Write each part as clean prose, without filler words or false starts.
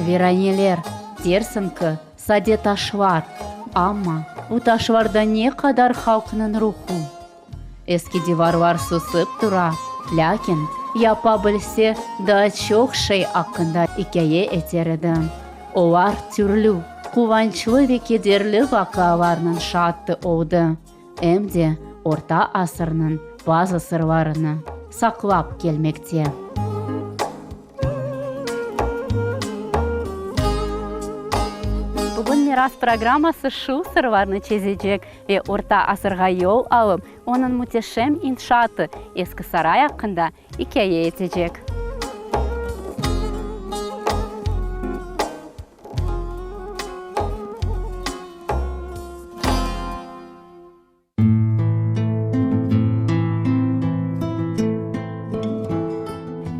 Viraneler, dersiñ ki, sade taşlar, amma bu taşlarda ne qadar halqnıñ ruhu! Eski divarlar susıp tura, lâkin, yapa bilse, daa çoq şey aqqında ikâye eter edi. Olar türlü, quvançlı ve kederli vaqialarnıñ şaatı oldı, em de Orta asırnıñ bazı sırlarını saqlap kelmekte. Bugün Miras programması şu sırlarnı çezecek ve Orta asırğa yol alıp, onıñ müteşem inşaatı, Eski Saray aqqında ikâye etecek.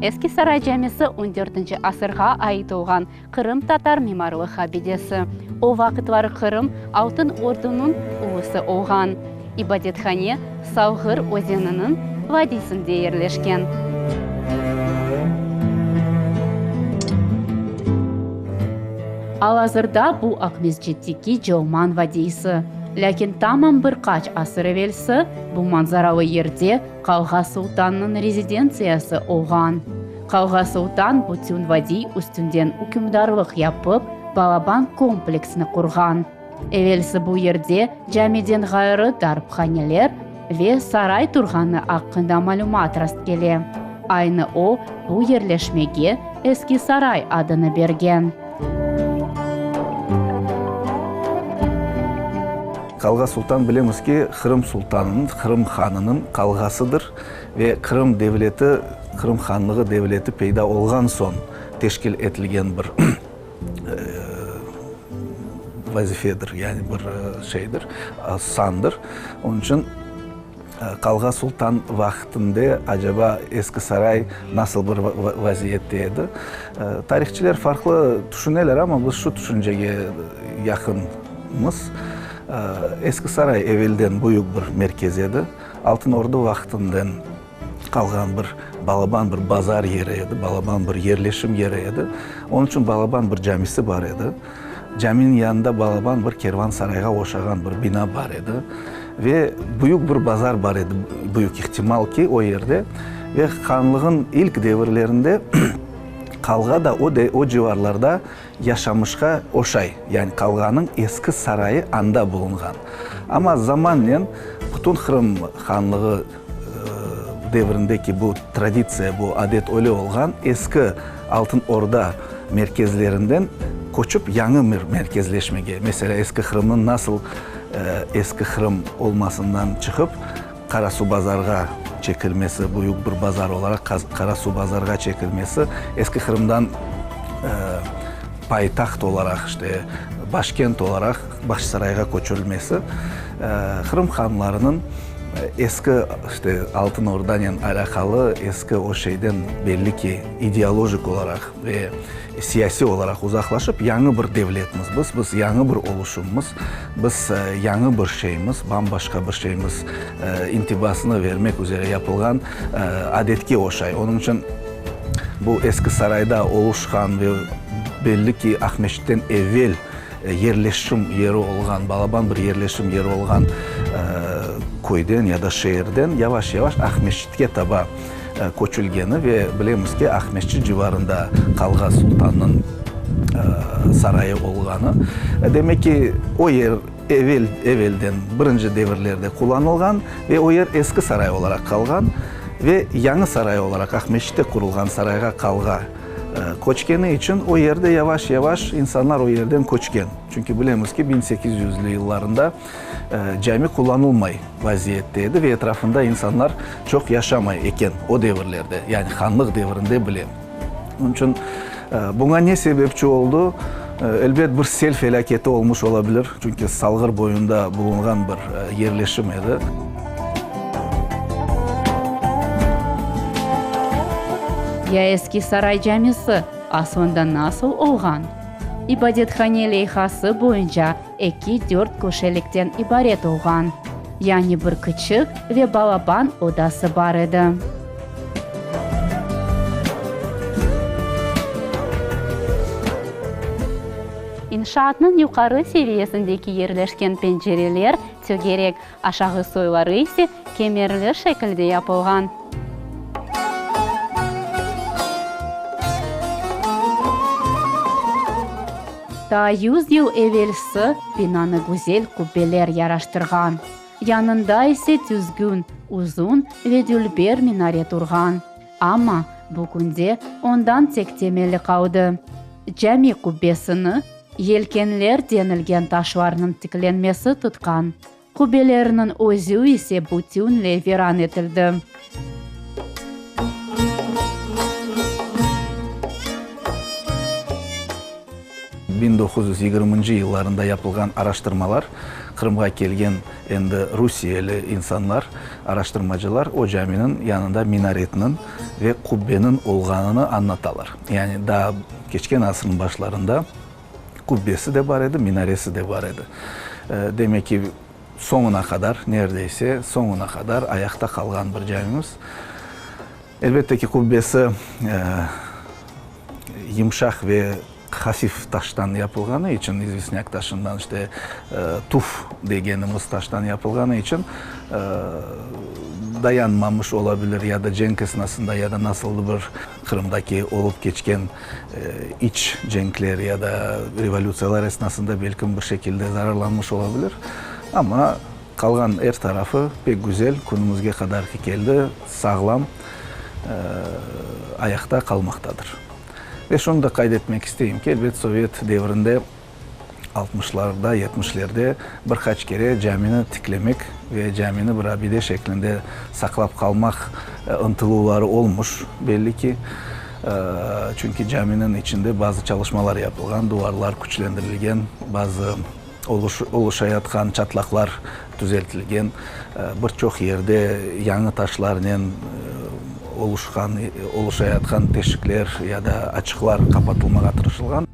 Eski Saray camisi on dörtünci asırğa ait olğan qırımtatar mimarlıq abidesi. O vaqıtları Qırım Altın Ordunıñ ulusı olğan. İbadethane Salğır özeniniñ vadiysinde yerleşken. Al-azırda bu Aqmescitteki Colman vadiysi. Lâkin tamam bir qaç asır evelsi bu manzaralı yerde Qalğa Sultannıñ rezidentsiyası olğan. Qalğa Sultan bütün vadiy üstünden ükümdarlıq yapıp, balaban kompleksni qurğan. Evelsi bu yerde camiden ğayrı darphaneler ve saray turğanı aqqında malümat rastkele. Aynı o, bu yerleşmege Eski Saray adını bergen. Qalğa Sultan, bilemiz ki, Qırım sultanınıñ, Qırım hanınıñ qalğasıdır ve Qırım devleti, Qırım hanlığı devleti peyda olğan soñ teşkil etilgen bir vazifedir, yani bir şeydir, sandır. Onıñ içün Qalğa Sultan vaqtında acaba Eski Saray nasıl bir vaziyette edi? Tarihçiler farqlı tüşüneler, amma biz şu tüşüncege yaqınmız. Eski Saray evelden büyük bir merkez edi. Altın Ordu vaqtından qalğan bir balaban bir bazar yeri edi, balaban bir yerleşim yeri edi. Onıñ içün balaban bir camisi bar edi. Caminiñ yanında balaban bir kervan sarayğa oşağan bir bina bar edi. Ve büyük bir bazar bar edi, büyük ihtimal ki, o yerde. Ve hanlığın ilk devirlerinde qalğa da o o civarlarda yaşamışqa oşay. Yani qalğanıñ eski sarayı anda bulunğan. Amma zamannen bütün Qırım hanlığı devrindeki bu traditsiya, bu adet öyle olğan, eski Altın Orda merkezlerinden köçip yañı bir merkezleşmege, meselâ, Eski Qırımnıñ nasıl Eski Qırım olmasından çıqıp Qarasuvbazarğa çekilmesi, büyük bir bazar olaraq Qarasuvbazarğa çekilmesi, Eski Qırımdan paytaht olaraq, işte, başkent olaraq Bağçasarayğa köçürilmesi, Qırım hanlarınıñ eski, işte, Altın Ordanen alâqalı eski o şeyden belli ki, ideolojik olaraq ve siyasiy olaraq uzaqlaşıp, yañı bir devletmiz biz, biz yañı bir oluşummız, biz yañı bir şeymiz, bam-başqa bir şeymiz intibasını vermek üzere yapılğan adetke oşay. Onıñ içün bu eski sarayda oluşqan ve belli ki, Aqmescitten evel yerleşim yeri olğan, balaban bir yerleşim yeri olğan köyden ya da şeerden yavaş-yavaş Aqmescitke taba köçülgeni ve bilemiz ki, Aqmescit civarında Qalğa Sultannıñ sarayı olğanı. Demek ki, o yer evel, evelden, birinci devirlerde qullanılğan ve o yer eski saray olaraq qalğan ve yañı saray olaraq Aqmescitte qurulğan sarayğa qalğa köçkeni içün o yerde yavaş-yavaş insanlar o yerden köçken. Çünki bilemiz ki, 1800-lü yıllarında cami qullanılmay vaziyette edi ve etrafında insanlar çoq yaşamay eken o devirlerde, yani hanlıq devirinde bile. Onıñ içün buña ne sebepçi oldı? Elbet, bir sel felâketi olmuş olabilir, çünki Salğır boyunda bulunğan bir yerleşim edi. Ya Eski Saray camisi aslında nasıl olğan? İbadethane leyhası boyunca eki dört köşelikten ibaret olğan, yani bir kiçik ve balaban odası bar edi. İnşaatnıñ yuqarı seviyesindeki yerleşken pencereler tögerek, aşağı soyları ise kemerli şekilde yapılğan. Taa yüz yıl evelsi binanı güzel qubbeler yaraştırğan. Yanında ise tüzgün, uzun ve dülber minare turğan. Amma bu künde ondan tek temeli qaldı. Cami qubbesini yelkenler denilgen taşlarnıñ tiklenmesi tutqan, qubbelerniñ özü ise bütünley viran etildi. 1920-nci yıllarında yapılğan araştırmalar, Qırımğa kelgen endi rusiyeli insanlar, araştırmacılar o caminiñ yanında minaretniñ ve qubbeniñ olğanını añlatalar. Yani daa keçken asırnıñ başlarında qubbesi de bar edi, minaresi de bar edi. Demek ki, soñuna qadar, neredeyse soñuna qadar ayaqta qalğan bir camimiz. Elbette ki, qubbesi yımşaq ve hafif taştan yapılğanı içün, izvestnâk taşından, işte, tuf degenimiz taştan yapılğanı içün dayanmamış olabilir ya da cenk esnasında, ya da nasıldır bir Qırımdaki olıp keçken iç cenkler ya da revolütsiyalar esnasında belkim bir şekilde zararlanmış olabilir. Amma Qalğan er tarafı pek güzel, künümizge qadarki keldi, sağlam ayaqta qalmaqtadır. Ve şunı da qayd etmek isteyim ki, elbet, sovet devrinde, altmışlarda, yetmişlerde bir qaç kere camini tiklemek ve camini bir abide şeklinde saqlap qalmaq ıntıluvları olmuş, belli ki. Çünki caminiñ içinde bazı çalışmalar yapılğan, duvarlar küçlendirilgen, bazı Oluşayatqan çatlaqlar tüzeltilgen, bir çoq yerde yañı taşlarnen oluşqan, oluşayatqan teşikler ya da açıqlar qapatılmağa tırışılğan.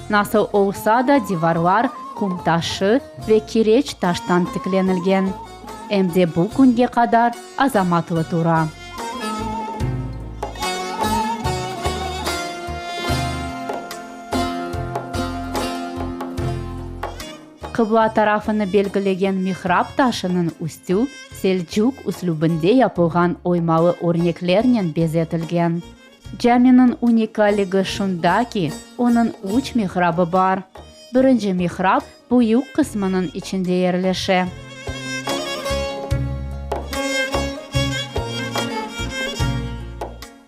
Nasıl olsa da, divarlar qum taşı ve kireç taştan tiklenilgen. Em de bu künge qadar azamatlı tura. Qıbla tarafını belgilegen mihrab taşınıñ üstü selcuk üslübinde yapılğan oymalı örneklernen bezetilgen. Caminiñ unikalligi şunda ki, onıñ üç mihrabı bar. Birinci mihrab büyük qısmınıñ içinde yerleşe.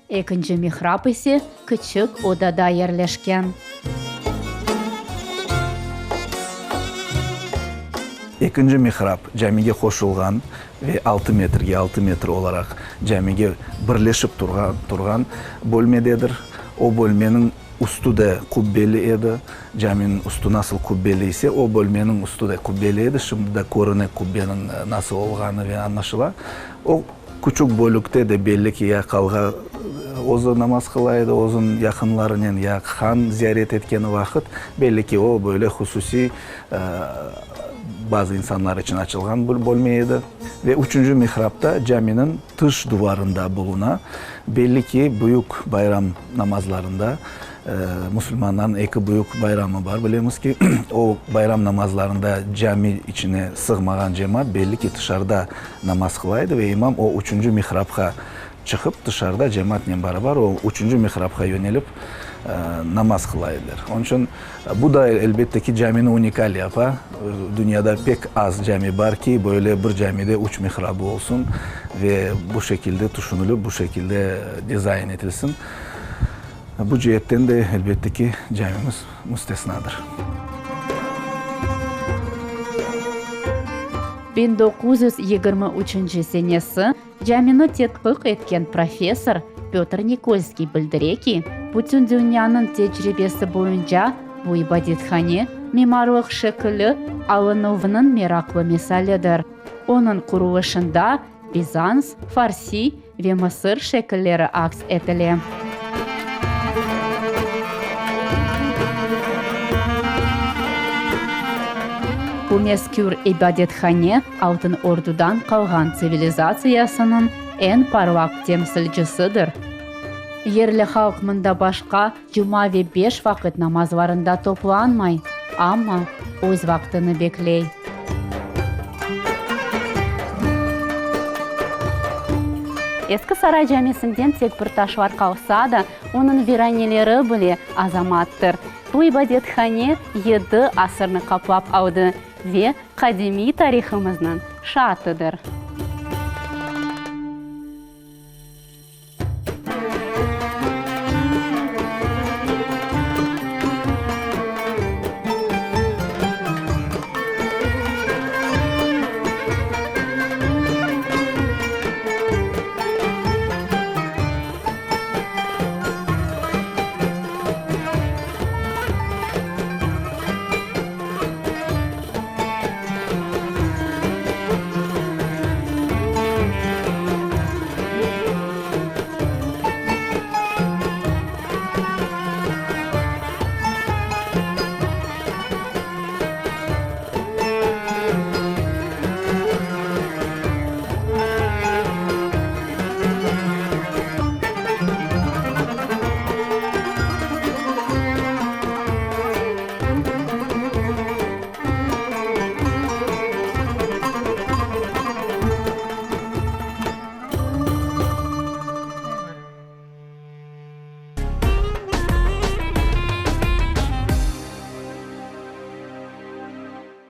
Ekinci mihrab ise kiçik odada yerleşken. Ekinci mihrab camige qoşulğan ve altı metrge altı metr olaraq camige birleşip turğan bölmededir. O bölmeniñ Üstü de qubbeli edi. Caminiñ üstü nasıl qubbeli ise, o bölmeniñ üstü de qubbeli edi. Şimdi de körüne qubbeniñ nasıl olğanı ve añlaşıla. O küçük bölükte de belli ki, ya qalğa özü namaz qıla edi, özüniñ yaqınlarınen, ya han ziyaret etkeni vaqıt, belli ki, o böyle hususiy bazı insanlar içün açılğan bir bölme edi. Ve üçünci mihrap da caminiñ tış duvarında buluna. Belli ki, büyük bayram namazlarında, musulmanların eki büyük bayramı bar, bilemiz ki, o bayram namazlarında cami içine sığmağan cemaat, belli ki, tışarıda namaz qıla edi ve imam o üçünci mihrapqa çıqıp, tışarıda cemaatnen barabar o üçünci mihrapqa yönelip namaz qıla ediler. Onıñ içün Bu da, elbette ki, camini unikal yapa. Dünyada pek az cami bar ki, böyle bir camide üç mihrabı olsun ve bu şekilde tüşünilip, bu şekilde dizayn etilsin. Bu ceetten de, elbette ki, camimiz müstesnadır. 1923 senesi Camini tedqiq etken professor Pötr Nikolskiy bildire ki, bütün dünyanıñ tecribesi boyunca bu ibadethane mimarlıq şekili alınuvınıñ meraqlı misalidir. Onıñ qurulışında bizans, farsiy ve mısır şekilleri aks etile. Bu mezkür ibadethane Altın Ordudan qalğan tsivilizatsiyasınıñ eñ parlaq temsilcisidir. Yerli halq mında başqa cuma ve beş vaqıt namazlarında toplanmay, amma öz vaqtını bekley. Eski Saray camisinden tek bir taşlar qalsa da, onıñ viraneleri bile azamattır. Bu ibadethane yedi asırnı qaplap aldı ve qadimiy tarihımıznıñ şaatıdır.